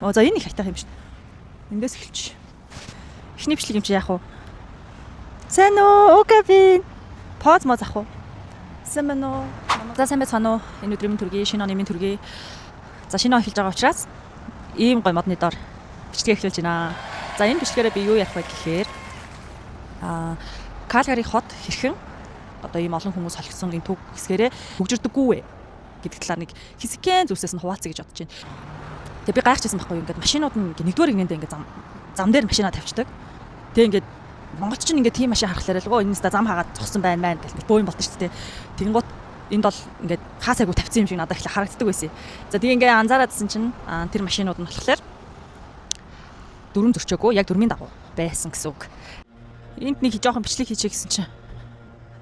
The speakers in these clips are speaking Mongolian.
Оо, за, энэ их хайтах юм шүү дээ. Эндээс эхэлчих. Эхний бичлэг юм чи яах вэ? Сайн уу? Окей. Поз моз ах уу? Сайн байна уу? За, сайн байцгаана уу? Энэ өдрийн мэнд хүргэе, шинэ оны мэнд хүргэе. За, шинэ он эхэлж байгаа учраас ийм гоё модны дор бичлэгээ эхлүүлж байна. За, энэ бичлэгээрээ би юу ярих вэ гэхээр Калгари хот хэрхэн одоо ийм олон хүмүүс холигдсон энэ төв хэсгээрээ хөгжирдөггүй вэ гэдэг талаар нэг хэсэгхэн зүйлсээс нь хуваалцъя гэж бодож байна. Тэгээ би гайхчихсан байхгүй юу? Ингээд машинууд нь ингээд нэгдүгээр нэгнэндээ ингээд зам дээр машинаа тавьчихдаг. Тэгээ ингээд монголч чинь ингээд тийм машин харахлаар л гоо энэ ста зам хагаад зогссон байна мэн гэл бөө юм болдог шүү дээ. Тэгэнгუთ энд бол ингээд хаа сайгүй тавьсан юм шиг надад эхлээ харагддаг байсан. За, тэгээ ингээд анзаараадсэн чинь тэр машинууд нь болохоор дүрм зөрчөөгүй, яг дүрмийн дагуу байсан гэсэн үг. Энд нэг жоохон бичлэг хийчихье гэсэн чинь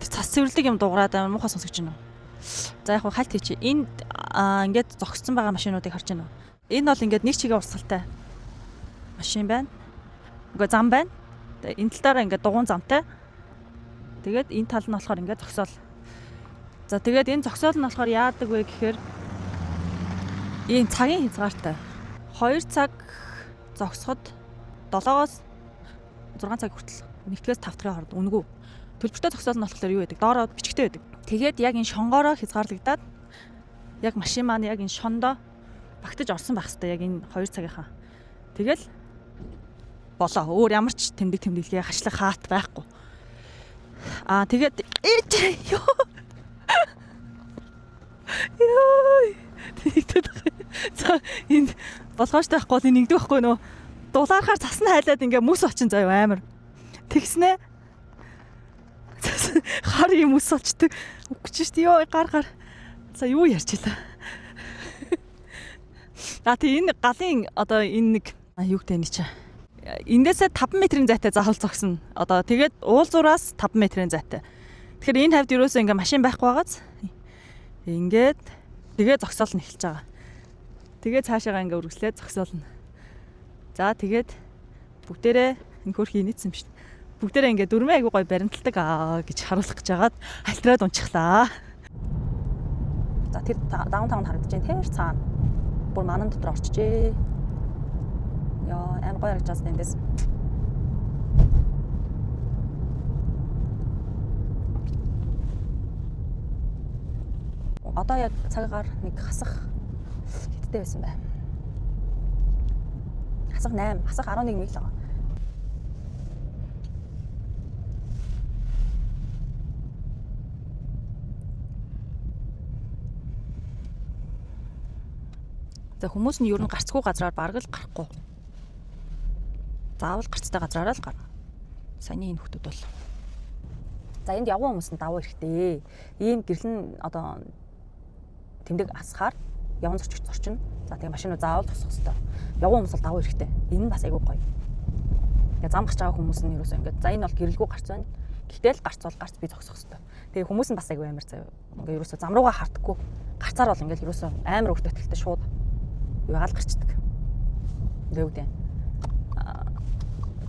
тэр цас цэвэрлэг юм дуугараад амар муухай сонсогч байна уу. За, яг хальт хийчихье. Энд ингээд зогссон байгаа машинуудыг харж байна уу? Энэ бол ингээд нэг чигээ урсгалтай машин байна. Үгүй, зам байна. Тэгээ энэ тал дээр ингээд дугуун замтай. Тэгээд энэ тал нь болохоор ингээд зогсоол. За, тэгээд энэ зогсоол нь болохоор яадаг вэ гэхээр ийм цагийн хязгаартай. 2 цаг зогсоход 7-оос 6 цаг хүртэл нэгдгээс 5 дахын хооронд үнэгүй. Төлбөртэй зогсоол нь болохоор юу гэдэг? Доороо бичгтэй байдаг. Тэгээд яг энэ шонгоороо хязгаарлагдаад яг машин маань яг энэ шондоо багтаж орсон байх хэвээр яг энэ 2 цагийнхаа. Тэгэл болоо. Өөр ямар ч тэмдэг тэмдэглэгээ, хашлаг хаат байхгүй. Аа, тэгээд ёо. Йой. Тэгдэг. За, энэ болгоомжтой байхгүй бол энэ нэгдэг байхгүй нөө. Дулаархаар цас нь хайлаад ингээ мөс очин заяа, амар. Тэгснэ. Хар юм мөс очдөг. Үгүй ч шүү дээ. Йой, гар гар. За, юу ярьж илаа. А тий, энэ галын одоо энэ нэг юу гэдэг нь чи. Эндээсээ 5 метрийн зайтай заавал зогсно. Одоо тэгээд уулзуураас 5 метрийн зайтай. Тэгэхээр энэ хавьд ерөөсөө ингээ машин байхгүй байгааз ингээд тэгээ зогсоол нь эхэлж байгаа. Тэгээ цаашаагаа ингээ үргэлжлээд зогсоолно. За, тэгээд бүгдээрээ энэ хөрхи инээдсэн юм шүү дээ. Бүгдээрээ ингээ дүрмээ айгуу гоё баримталдаг аа гэж харуулах гэж хагаад альтраад унчихлаа. За, тэр downtown харагдаж байна. Тэр цаана. Бүр манан дотор орчжээ. Яа, амар гоё харагдаж байна эндээс. Одоо яг цагаар нэг хасах хэдтэй байсан бай. Хасах 8, хасах 11 нэг л байгаа. За, хүмүүс нь ер нь гарцгүй газраар бараг л гарахгүй. Заавал гарцтай газраараа л гарна. Саяны энэ хүмүүс бол. За, энд явган хүмүүс нь давуу эрэхтэй. Ийм гэрлэн одоо тэмдэг асахаар явган зорчигч зорчно. За, тэгээ машинууд заавал тусах хэвээр. Явган хүмүүс бол давуу эрэхтэй. Энэ нь бас айгүй гоё. Тэгээ зам гарч байгаа хүмүүс нь ерөөсөө ингээд, за, энэ бол гэрэлгүй гарц байна. Гэхдээ л гарц бол гарц, би зогсох хэвээр. Тэгээ хүмүүс нь бас айгүй амар заяа. Ингээ ерөөсөө зам руугаа хардггүй. Гарцаар бол ингээд ерөөсөө амар өөртөө ихтэй шууд юугаал гарчдаг. Тэгээ юу гэдэг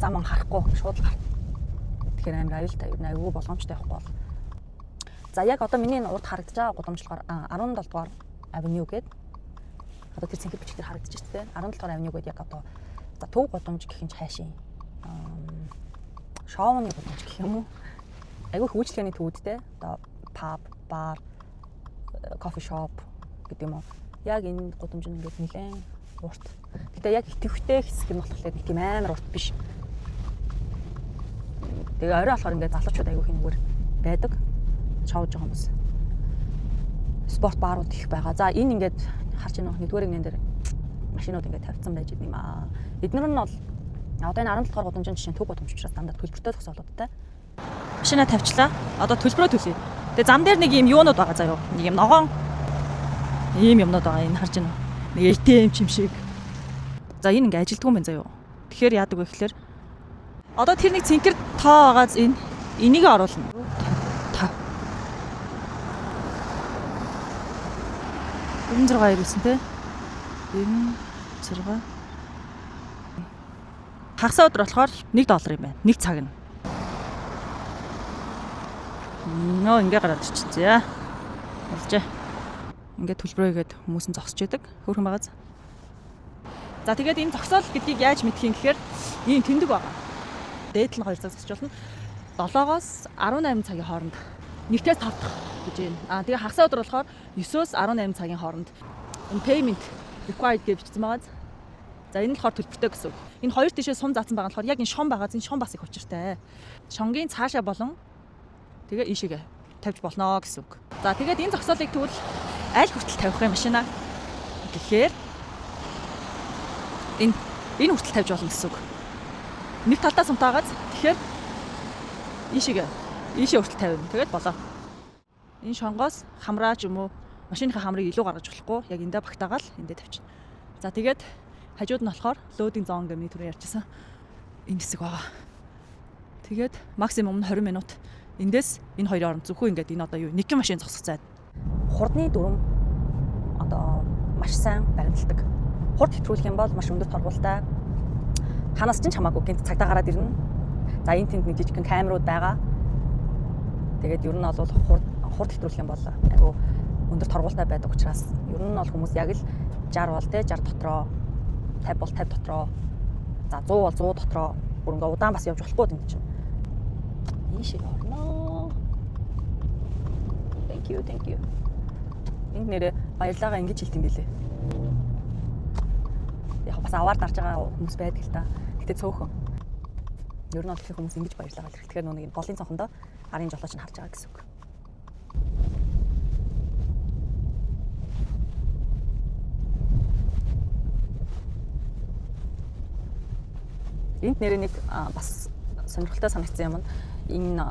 зам ан харахгүй шууд л гар. Тэгэхээр амар аюултай, ер нь аюулгүй болгоомжтой явахгүй бол. За, яг одоо миний энэ урд харагдаж байгаа гудамж болохоор 17 дугаар avenue гээд одоо тэр цэнхэр бичиг дээр харагдаж байна тийм 17 дугаар avenue гээд яг одоо, за, төв гудамж гэх юм чи хайшин. Шоуны гудамж гэх юм уу? Айгүй их үйлчлэгээний төвүүдтэй одоо pub, бар, coffee shop гэдэг юм уу. Яг энэ гудамж нь ингээд нэлээд урт. Гэтэ яг идэвхтэй хэсэг нь болохоор нэг тийм амар урт биш. Тэгээ орой болохоор ингээд залуучууд айгүй хингээр байдаг. Шоуж байгаа хүмүүс. Спорт баарууд их байгаа. За, энэ ингээд харж байна уу? Нэгдүгээр ингэн дээр машинууд ингээд тавьсан байж идэм аа. Эднэр нь бол одоо энэ 17 дугаар гудамжийн жишээ нь төв гудамж учраас дандаа төлбөртэй зогсоолуудтай. Машина тавьчлаа. Одоо төлбөрөө төлье. Тэгээ зам дээр нэг юм юунууд байгаа заяо. Нэг юм ногоон ийм юмнууд байгаа. Энэ харж байна уу? Нэг ATM юм шиг. За, энэ ингээ ажилтгүй юм байна заяо. Тэгэхээр яадаг вэ гэхээр одоо тэр нэг цэнхэр тоо байгааз энэ энийг оруулна. 5 96 ирсэн те. 96. Хагас өдөр болохоор 1 доллар юм байна. 1 цаг нь. Нөө ингээ гараад ирчихсэн. За. Болжээ. Ингээ төлбөрөө хийгээд хүмүүс нь зогсож идэг. Хөөрхөн байгааз. За, тэгээд энэ зогсоол гэдгийг яаж мэдэх юм гэхээр ийм тэмдэг байгаа. Дээд нь 2 цаг зогсож болно. 7-оос 18 цагийн хооронд нэгтээс 5 дахь гэж байна. Аа, тэгээ хагас өдөр болохоор 9-оос 18 цагийн хооронд энэ payment required гэж бичсэн байгаа. За, энэ нь болохоор төлбөртэй гэсэн үг. Энэ хоёр тишээ сум заасан байгаа нь болохоор яг энэ шон байгаа. Энэ шон бас их учиртай. Шонгийн цаашаа болон тэгээ ийшээгээ тавьж болно гэсэн үг. За, тэгээд энэ зогсоолыг тэгвэл аль хүртэл тавих юм машина гэхээр энэ хүртэл тавьж болно гэсэн үг. Нэг талдаа сумтаагааз, тэгэхээр ийшээ хүртэл тавина. Тэгээд болоо. Энэ шонгоос хамраа ч юм уу, машиныхаа хамрыг илүү гаргаж болохгүй. Яг эндээ багтаагаал эндээ тавьчихна. За, тэгээд хажууд нь болохоор loading zone гэх миний түрүү ярьжсэн энэ хэсэг байгаа. Тэгээд максимум нь 20 минут. Эндээс энэ хоёрын хооронд зөвхөн ингээд энэ одоо юу нэг машин зогсох зай. Хурдны дүрэм одоо маш сайн баримталдаг. Хурд хэтрүүлэх юм бол маш өндөр торгуултай. Ханаас ч хамаагүй гинт цагдаа гараад ирнэ. За, энэ тэнд нэг жижигхэн камерууд байгаа. Тэгээд ер нь бол хурд хэтрүүлэх юм бол айгүй өндөр торгуултай байдаг учраас ер нь бол хүмүүс яг л 60 бол те 60 дотроо, 50 бол 50 дотроо, за, 100 бол 100 дотроо, бүр ингээ удаан бас явж болохгүй юм чинь. Ийшээ орно. Thank you, thank you. Энд нэрээ баярлаагаа ингэж хэлт юм бэлээ. Яг бас аваар дарж байгаа хүмүүс байдаг л та. Гэтэ цөөхөн. Ер нь бол их хүмүүс ингэж баярлаагаа л. Тэгэхээр нүг голын цонхондоо арын жолооч нь харж байгаа гэсэн үг. Энд нэрээ нэг бас сонирхолтой санагдсан юм нь энэ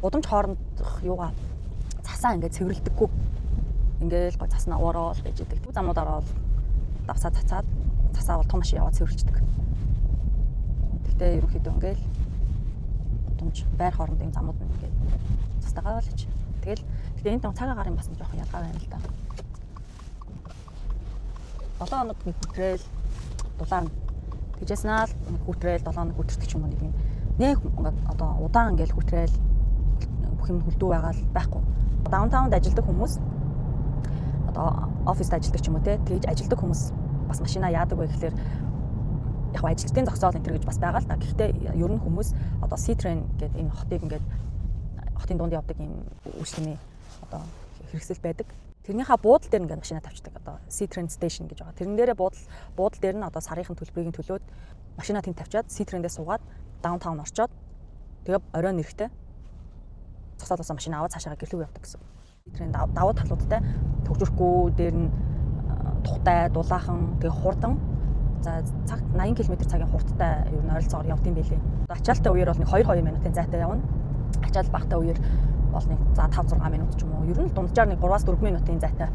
гудамж хоорондох юугаа цасаа ингээд цэвэрлэдэггүй. Ингээл гой цаснаа уурал байж идэг. Замуудаар бол давсаа цацаад цасаа бол том машин яваад цэвэрлждэг. Тэгтээ ерөнхийдөө ингээл гудамж байр хоорондын замууд нь ингээд цастайгаа л гэж. Тэгэл тэгтээ энэ цаг агаарын бас жоохон ялгаа байна л да. 7 хоног нэг хүтрээл дулаан тэгжээснаа л нэг хүтрээл 7 хоног хүтэрдэг ч юм уу, нэг юм нэг ингээд одоо удаан ингээл хүтрээл бүх юм хөлдөө байгаа л байхгүй. Downtown д ажилладаг хүмүүс, одоо оффист ажилладаг ч юм уу те, тэгж ажилладаг хүмүүс бас машина яадаг вэ гэхлээр яг ажилтны зогсоол энэ төр гэж бас байгаа л да. Гэхдээ ер нь хүмүүс одоо C-Train гэдэг энэ хотыг ингээд хотын дунд явдаг ийм үйлчлэгийн одоо хэрэгсэл байдаг. Тэрнийхээ буудал дээр ингээд машина тавьчихдаг. Одоо C-Train Station гэж байгаа. Тэрэн дээрээ буудал дээр нь одоо сарынхын төлбөрийг нь төлөөд машина тэнд тавьчаад C-Train дээр суугаад downtown орчоод тэгээ оройн эрэхтэй зогсоолоосоо машина аваад цаашаа гэрлүүг явдаг гэсэн. C-Train давуу талуудтай: төгжрөхгүй, дээр нь тухтай, дулаахан, тэгээ хурдан. За, цагт 80 км цагийн хурдтай ер нь ойролцоогоор явд юм байлээ. Ачаалтай үеэр бол нэг 2 2 минутын зайтай явна. Ачаал багтай үеэр бол нэг за 5 6 минут ч юм уу. Ер нь дунджаар нэг 3-аас 4 минутын зайтай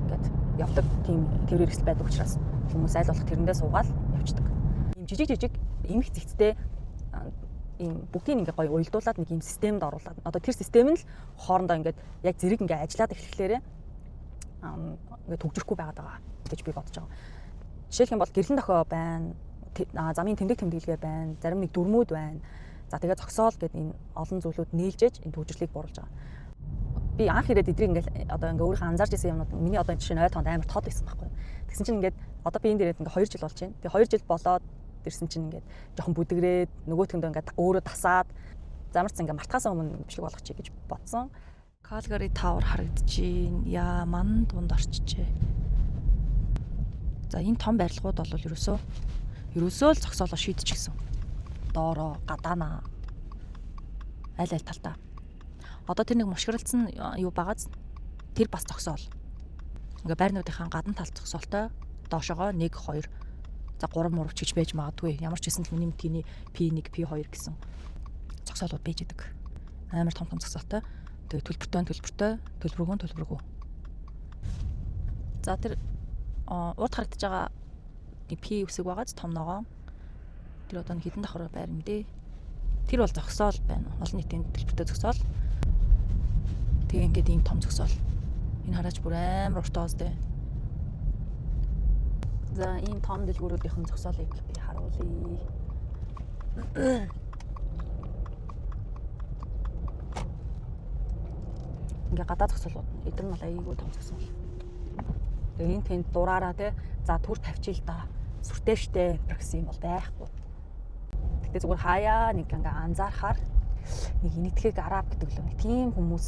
ингээд явдаг тийм тээврийн хэрэгсэл байдаг учраас хүмүүс аль болох тэрэндээ суугаал явцдаг. Ийм жижиг жижиг эмх зэгцтэй ийм бүгдийг ингээ гоё уялдуулаад нэг ийм системд оруулаад одоо тэр систем нь л хоорондоо ингээд яг зэрэг ингээ ажиллаад эхлэхлээрээ ингээ төгжрөхгүй байгаад байгаа гэж би бодож байгаа. Жишээлх юм бол гэрлэн дохио байна, замын тэмдэг тэмдэглэгээ байна, зарим нэг дүрмүүд байна. За, тэгээ зогсоол гэдэг энэ олон зүйлүүд нийлжээж энэ төгжрлийг бууруулж байгаа. Би анх ирээд эдрийг ингээл одоо ингээ өөрийнхөө анзаарч ирсэн юмнууд миний одоо жишээ нь ой тоонд амар тод байсан байхгүй. Тэгсэн чинь ингээд одоо би энд ирээд ингээ 2 жил болж байна. Тэгээ 2 жил болоод ирсэн чинь ингээд жоохон бүдгрээд нөгөөтгөндөө ингээд өөрөө тасаад замарч ингээ мартахаас өмнө бичлэг болгочих гэж бодсон. Calgary Tower харагдчихээн. Яа, ман дунд орчижээ. За, энэ том барилгууд бол ерөөсөө л зогсоолоо шийдчихсэн. Доороо, гадаанаа, аль аль талдаа. Одоо тэр нэг мушгиралцсан юу байгааз, тэр бас зогсоол. Ингээ байрнуудынхаа гадна талд зогсоолтой. Доошогоо 1 2, за, 3 мурав ч гэж байж магадгүй. Ямар ч гэсэн л миний мэдгийн P1, P2 гэсэн зогсоолууд байж идэг. Амар том том зогсоолтой. Тэгээ төлбөртэй төлбөртэй, төлбөргүй төлбөргүй. За, тэр урд харагдаж байгаа нэг P үсэг байгааз, том ногоон. Тэр одоо нэг хэдэн давхар байр юм дээ. Тэр бол зогсоол байна. Олон нийтийн төлбөртэй зогсоол. Тэгээ ингээд ийм том зогсоол. Энэ хараач бүр амар урт оос дээ. За, ийм том дэлгүүрүүдийнхэн зогсоолыг би харуулъя. Ингээ гадаа зогсоолууд эдгээр нь бол аяйгүй том зогсоол. Тэгээ энэ тэнд дураараа те, за, түр тавьчих л да. Сүртэй штэ гэсэн юм бол байхгүй. Гэтэ зүгээр хаяа нэг ингээ анзаархаар нэг энэтхэг араб гэдэг л нэг тийм хүмүүс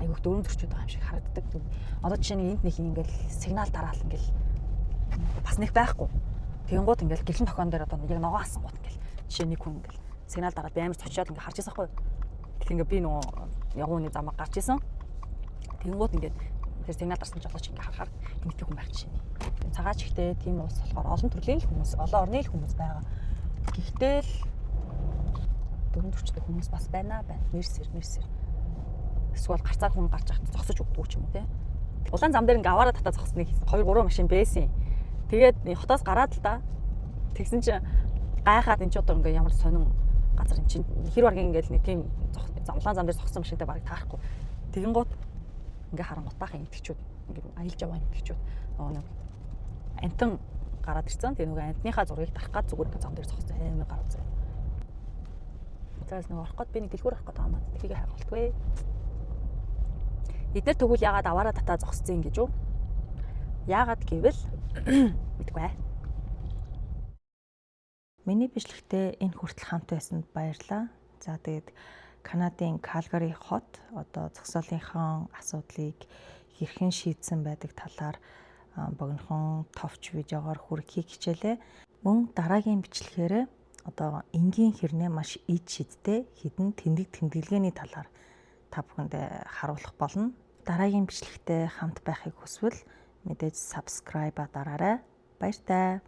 айгүйх дөрөв зөрчүүд байгаа юм шиг харагддаг. Одоо жишээ нь энд нэг ингээл сигнал дараал ингээл бас нэг байхгүй. Тэгэнгუут ингээл гэлэн тохион дээр одоо яг ногоо асангууд ингээл жишээ нэг хүн ингээл сигнал дараад би амар цочоод ингээ харж байсан байхгүй. Тэгэхээр ингээ би нөгөө ягууны замаа гарч исэн. Тэгэнгუут ингээд тэр сигнал дарсан жолооч ингээ харахаар энэтхэг хүн байх жишээ. Цагаач ихтэй тийм улс болохоор олон төрлийн л хүмүүс, олон орны л хүмүүс байгаа. Гэхдээ л дөрөв төрчтэй хүмүүс бас байна байна. Нэрсэр нэрсэр. Эсвэл гарцаар хүн гарч байхад зогсож өгдөг ч юм уу те. Улаан зам дээр ингээ аваараа татаа зогсныг 2 3 машин байсан. Тэгээд хотоос гараад л да. Тэгсэн чинь гайхаад энэ ч одоо ингээ ямар сонин газар эн чинь хэр баргийн ингээл нэг тийм улаан зам дээр зогссон машинтай барыг таарахгүй. Тэгэн гут ингээ харангуутаахан итгэчүүд ингээ аялж яваа итгэчүүд нөгөө нэг амтан гараад ирсэн. Тэгээ нөгөө амтныхаа зургийг дарах гад зүгээр ингээ зам дээр зогссон амар гарав заяа. За нөгөө орох гээд би нэг дэлгүүр орох гээд байгаа юм аа. Тэрийг хайгалтгүй. Эднэр тэгвэл яагаад аваараа татаа зогссон юм гэж үү? Яагаад гэвэл мэдгүй. Миний бичлэгтээ энэ хүртэл хамт байсанд баярлалаа. За тэгээд Канадын Калгари хот одоо зогсоолынхон асуудлыг хэрхэн шийдсэн байдаг талаар богинохон товч видеогоор хүргэхийг хичээлээ. Мөн дараагийн бичлэгээр одоо энгийн хэрнээ маш ид шидтэй хэдэн тэмдэг тэмдэглэгээний талаар та бүхэндээ харуулах болно. Дараагийн бичлэгтээ хамт байхыг хүсвэл мэдээж subscribe дараарай. Баяртай.